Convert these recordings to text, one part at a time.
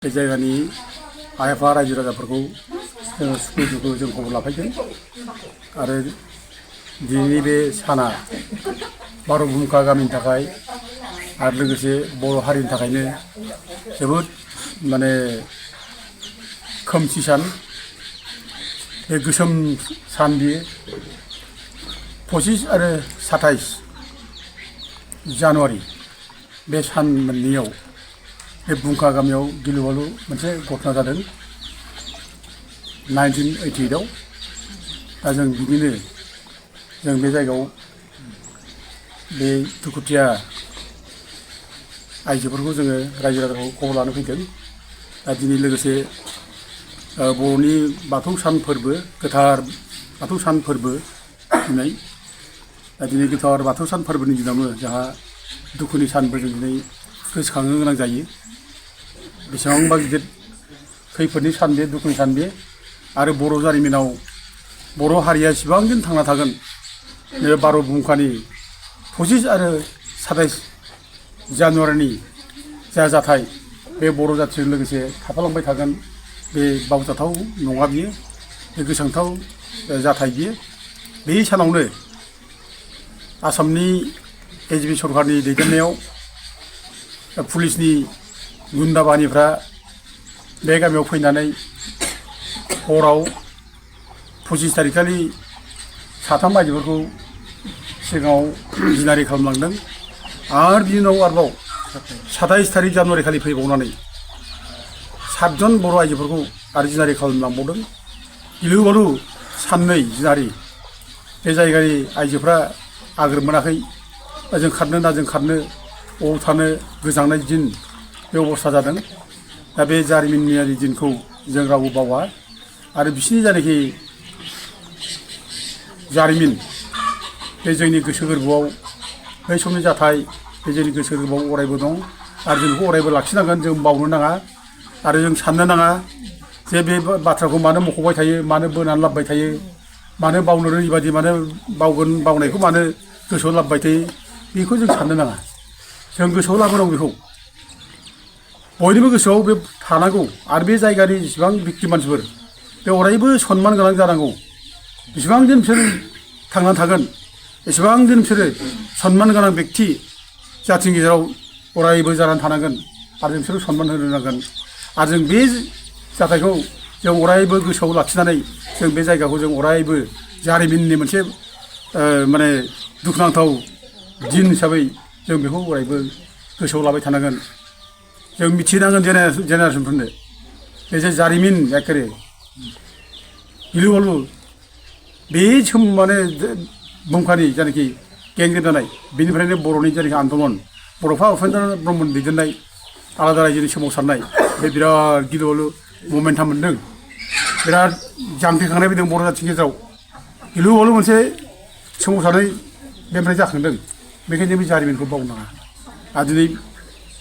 बे जायगानि आइ आफा रायजो राजाफोरखौ जोङो सुखु दुखु जों खबर लाफैगोन आरो दिनैनि बे साना बारहुंखा गामिनि थाखाय आरो लोगोसे बर' हारिनि थाखायनो जोबोद माने खोमसि सान बे गोसोम सान बियो 25 आरो 27 जानुवारि बे सान मोननैयाव बे बुंखा गामियाव गिलु बालु मोनसे घटना जादों 1988 आव दा जों बिदिनो जों बे जायगायाव बे दुखुथिया आइजोफोरखौ जोङो रायजो राजाखौ खबर लानो फैदों दा दिनै लोगोसे बर'नि बाथौ सान फोरबो गोथार बाथौ सान फोरबो दिनै दा दिनै गोथार बाथौ सान फोरबोनि दिनावनो जोंहा दुखुनि सानबो जों दिनै गोसोखांनो गोनां जायो बेसेबांबा गिदिर खैफोदनि सान बे दुखुनि सान बे आरो बर' जारिमिनाव बर' हारिया एसेबां दिन थांना थागोन बे बारहुंखानि 25 आरो 27 जानुवारिनि जा जाथाय बे बर' जाथिजों लोगोसे थाफालांबाय थागोन बे बावजाथाव नङा बियो बे गोसोखांथाव जाथाय बियो बे सानावनो आसामनि एजिपि सरकारनि दैदेननायाव पुलिसनि गुन्दा बाहिनिफ्रा बे गामियाव फैनानै हराव 25 थारिखखालि साथाम आइजोफोरखौ सिगाङाव जिनाहारि खालामलांदों आरो बिनि उनाव आरोबाव 27 थारिख जानुवारि खालि फैबावनानै 7 जन बर' आइजोफोरखौ आरो जिनाहारि खालामलांबावदों गिलु बालु साननै जिनाहारि बे जायगानि आइजोफ्रा आगोर मोनाखै जों खारनो ना जों खारनो बबाव थानो गोजांनाय दिन बे अबस्था जादों दा बे जारिमिनारि दिनखौ जों रावबो बावा आरो बिसिनि जायनाखि जारिमिन बे जोंनि गोसो गोरबोआव बै समनि जाथाय बे जोंनि गोसो गोरबोआव अरायबो दं आरो जों बेखौ अरायबो लाखिनांगोन जों बावनो नाङा आरो जों साननो नाङा जे बे बाथ्राखौ मानो मख'बाय थायो मानो बोनानै लाबोबाय थायो मानो बावनो रोङि बादि मानो बावगोन बावनायखौ मानो गोसोआव लाबोबाय थायो बेखौ जों साननो नाङा जों गोसोआव लाबोनांगौ बेखौ बयनिबो गोसोआव बे थानांगौ आरो बे जायगानि जेसेबां बिक्ति मानसिफोर बे अरायबो सनमान गोनां जानांगौ बेसेबां दिन बिसोर थांनानै थागोन एसेबां दिन बिसोरो सनमान गोनां बेक्ति जाथिनि गेजेराव अरायबो जानानै थानांगोन आरो जों बिसोरखौ सनमान होनो नांगोन आरो जों बे जाथायखौ जों अरायबो गोसोआव लाखिनानै जों बे जायगाखौ जों अरायबो जारिमिननि मोनसे माने दुखुनांथाव दिन हिसाबै जों बेखौ अरायबो गोसोआव लाबाय थानांगोन जों मिथिनांगोन जेनेरेसनफोरनो बे जे जारिमिन एखेबारे गिलु बालु बे माने बुंखानि जायनाखि गेंग्रेब जानाय बेनिफ्रायनो बर'नि जायनाखि आन्दलन बड'फा उपेन्द्र ब्रह्मनि दैदेननाय आलादा रायजोनि सोमावसारनाय बे बिराद गिलु बालु ममेन्टाम मोन्दों बिराद जांख्रिखांनाय फैदों बर' जाथिनि गेजेराव गिलु बालु मोनसे सोमावसारनाय बेनिफ्राय जाखांदों बेखायनो बे जारिमिनखौ बावनाङा आरो दिनै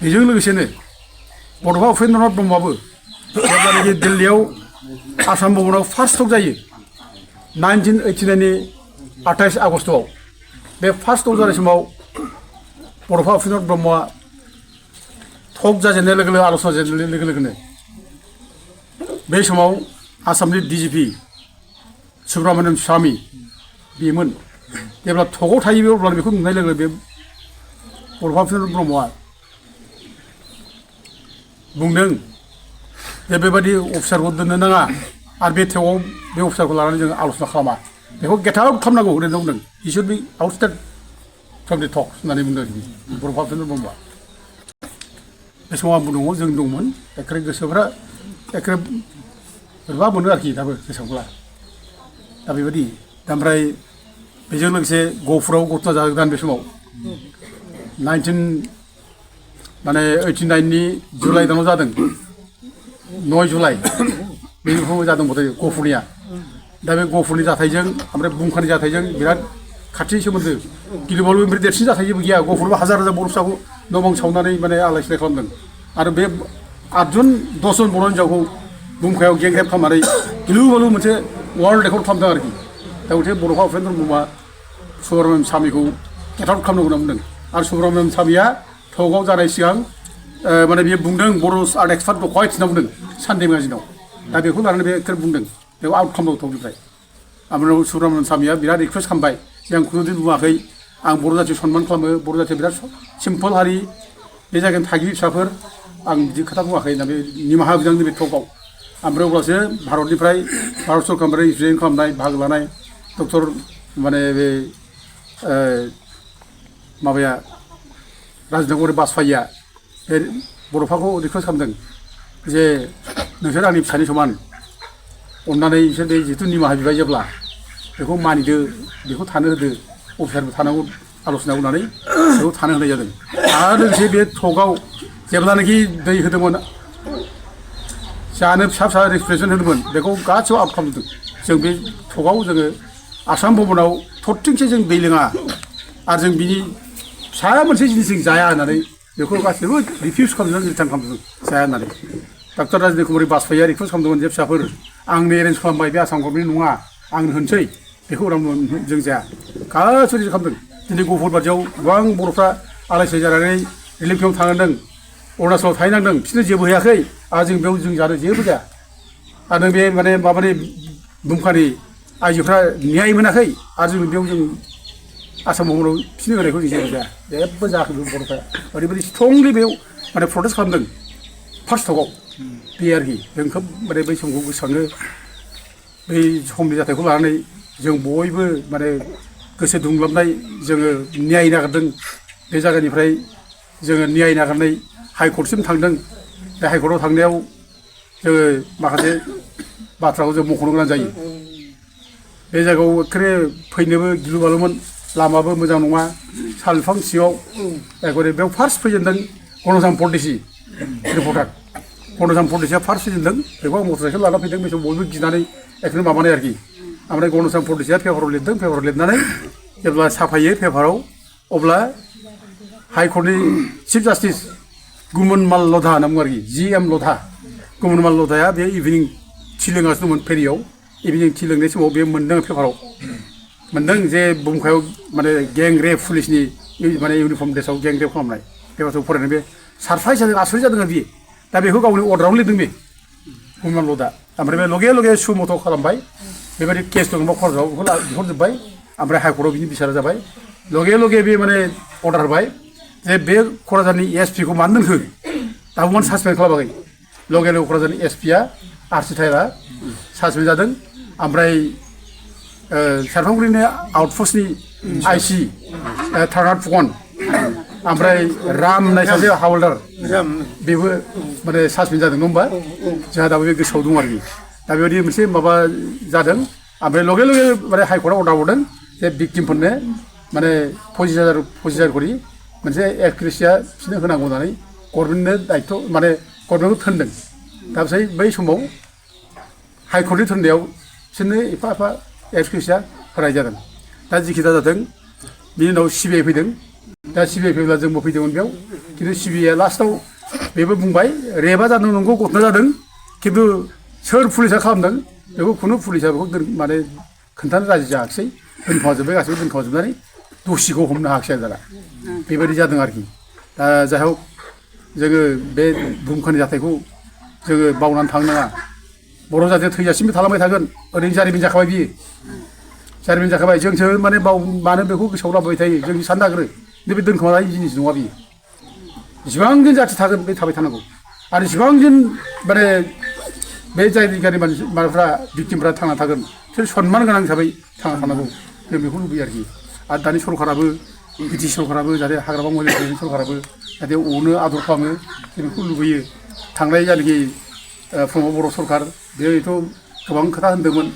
बेजों लोगोसेनो बड'फा उपेन्द्रनाथ ब्रह्मआबो जेब्लानाखि दिल्लीयाव आसाम भवनाव फार्स्ट टक जायो 1989नि 28 आगस्टआव बे फार्स्ट टक जानाय समाव बड'फा उपेन्द्रनाथ ब्रह्मआ टक जाजेननाय लोगो लोगो आल'सना जाजेननाय लोगो लोगोनो बे समाव आसामनि DGP सुब्रमण्यम स्वामी बेमोन जेब्ला टकआव थायो अब्ला बेखौ नुनाय लोगो बे बड'फा उपेन्द्रनाथ ब्रह्मआ बुंदों जे बेबायदि अफिसारखौ दोननो नाङा आरो बे टकआव बे अफिसारखौ लानानै जों आल'सना खालामा बेखौ गेट आउट खालामनांगौ होननानै बुंदों he should be ousted from the talk होननानै बुंदों बड'फा उपेन्द्रनाथ ब्रह्मआ बे समाव आंबो दङ जों दंमोन एखेबारे गोसोफ्रा एखेबारे बोरैबा मोनो आरोखि दाबो गोसोआवब्ला दा बेबायदि ओमफ्राय बेजों लोगोसे गहपुराव घटना जागोदान बे समाव 89नि जुलाइ दानाव जादों 9 जुलाइ बेनिफ्राय जादों बोथोर गहपुरनिया दा बे गहपुरनि जाथायजों ओमफ्राय बुंखानि जाथायजों बिराद खाथि सोमोन्दो गिलु बालु ओमफ्राय देरसिन जाथाय जेबो गैया गहपुराव हाजार हाजार बर' फिसाखौ न' बां सावनानै माने आलाय सिलाय खालामदों आरो बे 8 जन 10 जन बर' हिन्जावखौ बुंखायाव गेंग्रेब खालामनानै गिलु बालु मोनसे वर्ल्ड रेकर्ड खालामदों आरोखि दा गथे बड'फा उपेन्द्र ब्रह्मआ सुब्रमण्यम स्वामीखौ गेट आउट खालामनांगौ होनना बुंदों आरो सुब्रमण्यम स्वामीया टकआव जानाय सिगां माने बियो बुंदों बर' आर्ट एक्सपार्ट दख'हाय थिना बुंदों सानदे मेगाजिनाव दा बेखौ लानानै बेखौ बुंदों बेखौ आउट खालामदों टपनिफ्राय ओमफ्राय सुब्रमण्यम स्वामिया बिराद रिकुवेस्ट खालामबाय जे आं खुनुदिन बुङाखै आं बर' जाथिखौ सनमान खालामो बर' जाथिया बिराद सिम्पोल हारि बे जायगानि थागिबि फिसाफोर आं बिदि खोथा बुङाखै होनना बे निमाहा बिदां नैबे टकआव ओमफ्राय अब्लासो भारतनिफ्राय भारत सरकारनिफ्राय रिप्रेजेन्ट खालामनाय बाहागो लानाय डक्टर माने बे माबाया राजनाथ गौरी बाजपायिया बे बड'फाखौ रिकुवेस्ट खालामदों जे नोंसोर आंनि फिसानि समान अननानै बिसोर बे जिथु निमाहा बिबाय जेब्ला बेखौ मानिदो बेखौ थानो होदो अफिसारबो थानांगौ आल'सना होनानै बेखौ थानो होनाय जादों आरो लोगोसे बे टकआव जेब्लानाखि दै होदोंमोन जानो फिसा फिसा रिप्रेजेन्ट होदोंमोन बेखौ गासैबो आउट खालामदों जों बे टकआव जोङो आसाम भबनाव थरथिंसे जों दै लोङा आरो जों बिनि फिसा मोनसे जिनिस जों जाया होननानै बेखौ गासैबो रिफिउज खालामदों रिटार्न खालामदों जाया होननानै डक्टर राजनाथ गौरी बाजपायिया रिकुवेस्ट खालामदोंमोन जे फिसाफोर आंनो एरेन्ज खालामबाय बे आसाम गभर्नमेन्ट नङा आंनो होनसै बेखौ उनाव जों जाया गासैबो रिजेक्ट खालामदों दिनै गफुरबादियाव गोबां बर'फ्रा आलाय सिलाय जानानै रिलिफ केम्पआव थांनांदों अरुणाचलाव थाहैनांदों बिसोरनो जेबो होयाखै आरो जों बेयाव जों जानो जेबो जाया आरो बे माने माबानि दुमखानि आइजोफ्रा न्याय मोनाखै आरो जों बेयाव जों आसाम भबनाव बिसोरनो होनायखौ जों जेबो जाया जेबो जायाखै बे बर'फ्रा ओरैबायदि स्ट्रंलि बेयाव माने प्रटेस्ट खालामदों फार्स्ट टकआव बे आरोखि जों खोब माने बै समखौ गोसोखाङो बै समनि जाथायखौ लानानै जों बयबो माने गोसो दुंग्लाबनाय जोङो न्याय नागिरदों बे जायगानिफ्राय जोङो न्याय नागिरनाय हाइकर्टसिम थांदों बे हाइकर्टआव थांनायाव जोङो माखासे बाथ्राखौ जों मख'नो गोनां जायो बे जायगायाव एखेबारे फैनोबो गिलु बालुमोन लामाबो मोजां नङा साल बिफां सिङाव एखेबारे बेयाव फार्स्ट फैजेनदों गणधाम परदेसि रिपर्टार गणधाम परदेसिया फार्स्ट फैजेनदों बेखौ आं मटर साइकेल लाना फैदों बे समाव बयबो गिनानै एखेबारे माबानाय आरोखि ओमफ्राय गणधाम परदेसिया पेपाराव लिरदों पेपाराव लिरनानै जेब्ला साफायो पेपाराव अब्ला हाइकर्टनि चिफ जास्टिस गुमनमाल लधा होनना बुङो आरोखि GM लधा गुमनमाल लधाया बे इभिनिं टि लोंगासिनो दंमोन फेरियाव इभिनिं टि लोंनाय समाव बे मोन्दों पेपाराव मोन्दों जे बुहुमखायाव माने गें रेप पुलिसनि माने इउनिफर्म ड्रेसाव गें रेप खालामनाय बे बाथ्राखौ फरायनाय बे सारप्राइज जादों आसुरित जादों आरो बियो दा बेखौ गावनि अर्डारावनो लिरदों बे गुमनमाल लधा ओमफ्राय बे लगे लगे सुमथ' खालामबाय बेबायदि केस दङबा कर्टआव बेखौ बिहरजोब्बाय ओमफ्राय हाइकर्टआव बिनि बिसारा जाबाय लगे लगे बे माने अर्डार होबाय जे बे क'क्राझारनि SP खौ मानो दोनखो दाबो मानो सासपेन्ड खालामाखै लगे लगे क'क्राझारनि SPआ आरसि टाइरा सासपेन्ड जादों ओमफ्राय सेरफांगुरिनि आउटपस्टनि IC थार्नाट फुकन ओमफ्राय राम होननाय सासे हावलदार बेबो माने सासपेन्ड जादों नङा होमबा जोंहा दाबो बे गोसोआव दं आरोखि दा बेबायदि मोनसे माबा जादों ओमफ्राय लगे लगे माने हाइकर्टआव अर्डार हरदों जे भिक्टिमफोरनो माने 25,000 करि मोनसे एक्ट्रेसिया बिसोरनो होनांगौ होननानै गभर्नमेन्टनो दायित्व माने गभर्नमेन्टखौ थोनदों दा बै समाव हाइकर्टनि थोननायाव बिसोरनो एफा एफा एक्ट्रेसिया होनाय जादों दा जिखि दा जादों बिनि उनाव CBI फैदों दा CBI फैब्ला जोंबो फैदोंमोन बेयाव खिन्थु CBIआ लास्टआव बेबो बुंबाय रेपआ जादों नंगौ घटना जादों खिन्थु सोर पुलिसा खालामदों बेखौ खुनु पुलिसा बेखौ माने खोन्थानो राजि जायाखिसै दोनखोमाजोब्बाय गासैबो दोनखोमाजोबनानै दसिखौ हमनो हायाखिसै आरो दाना बेबायदि जादों आरोखि दा जाय हक जोङो बे बुहुमखानि जाथायखौ जोङो बावनानै थांनो नाङा बर' जाथिया थैजासिमबो थालांबाय थागोन ओरैनो जारिमिन जाखाबाय बियो जारिमिन जाखाबाय जोंसो माने मानो बेखौ गोसोआव लाबोबाय थायो जों साननो नागिरो बे दोनखोमानाय जिनिस नङा बियो जेसेबां दिन जाथि थागोन बे थाबाय थानांगौ आरो जेसेबां दिन माने बे जायगानि मानसिफ्रा भिक्टिमफ्रा थांना थागोन बिसोर सनमान गोनां हिसाबै थांना थानांगौ जों बेखौ लुबैयो आरोखि आरो दानि सरकाराबो BTC सरकाराबो जाहाथे हाग्रामा महिला सरकाराबो जाहाथे अनो आदर खालामो जों बेखौ लुबैयो थांनाय जायनाखि प्रमद बर' सरकार बेथ' गोबां खोथा होनदोंमोन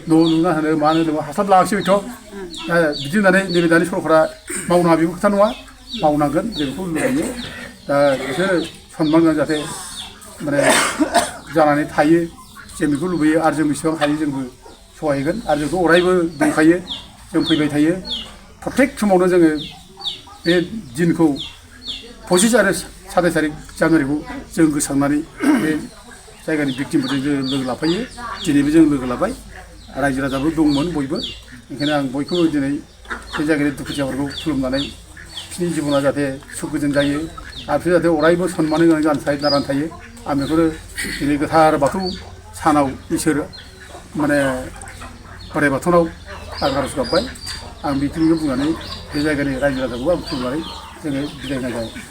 न' लुना होनो मानो होनदोंमोन हास्लाब लागासै हयथ' दा बिदि होननानै नैबे दानि सरकारा मावनाङा बेबो खोथा नङा मावनांगोन जों बेखौ लुबैयो दा बिसोरो सनमान गोनां जाहाथे माने जानानै थायो जों बेखौ लुबैयो आरो जों बेसेबां हायो जोंबो सहायगोन आरो जोंथ' अरायबो दंखायो जों फैबाय थायो प्रत्येक समावनो जोङो बे दिनखौ 25 आरो 27 जानुवारिखौ जों गोसोखांनानै बे जायगानि भिक्टिमफोरजों जों लोगो लाफायो दिनैबो जों लोगो लाबाय रायजो राजाबो दंमोन बयबो ओंखायनो आं बयखौबो दिनै बे जायगानि दुखुथियाफोरखौ खुलुमनानै बिसोरनि जिबना जाहाथे सुख गोजोन जायो आरो जाहाथे अरायबो सन्माननो गोनां जानानै थायो आं बेखौनो दिनै गोथार बाथौ सानाव इसोर माने बोराइ बाथौनाव आं आरज गाबबाय आं बेखिनिखौ बुंनानै बे जायगानि रायजो राजाखौबो आं खुलुमनानै जोङो बिदाय होनाय जाबाय